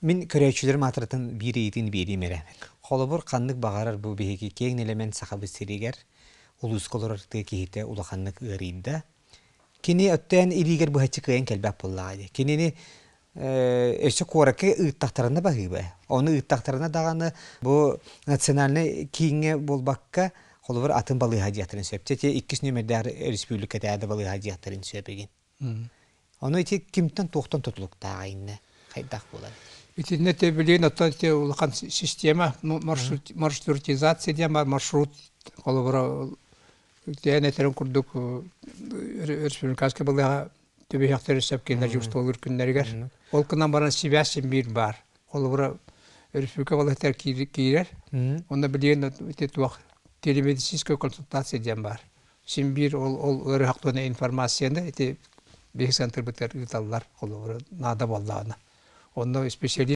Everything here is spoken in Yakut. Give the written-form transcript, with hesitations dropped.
Мин көрөөччүлэрим аатыратын биир ыйытыыны биэриим эрэ. Холобур, ханнык баҕарар бу биһиги киэҥ нэлэмэн Сахабыт сиригэр улууска олорор тыа киһитэ улаханнык ыарыйда. Кини өттөөн илиигэр быһаччы кыайан кэлбэт буоллаҕа дии. Кинини өссө куоракка ыыттахтарына баһыыба. Ону ыыттахтарына даҕаны бу национальнай кииҥҥэ буолбакка, холобур, атын балыыһа диэхтэрин сөп. Ити иккис нүөмэрдээх республикатааҕы да балыыһа диэхтэрин сөп игин. Ону ити кимтэн туохтан тутулуктааҕа иннэ хайдах буолар? Итиннэ те билигин оттон ити улахан система маршрутизация диэн бар маршрут холобура тиэн этэрин курдук республиканскай балыыһаҕа түбэһиэхтэрин сөп кинилэр дьуустуолуур күннэригэр. Ол гынан баран сибээс син биир баар. Холобура республика балыыһатыгар киирэр. Онно билигин ити туох телемедицинская консультация диэн баар. Син биир ол ол ыарыһах туһунан информацияны ити биһиги центрбытыгар ыыталлар, холобура, наада буоллаҕына. Онно специалист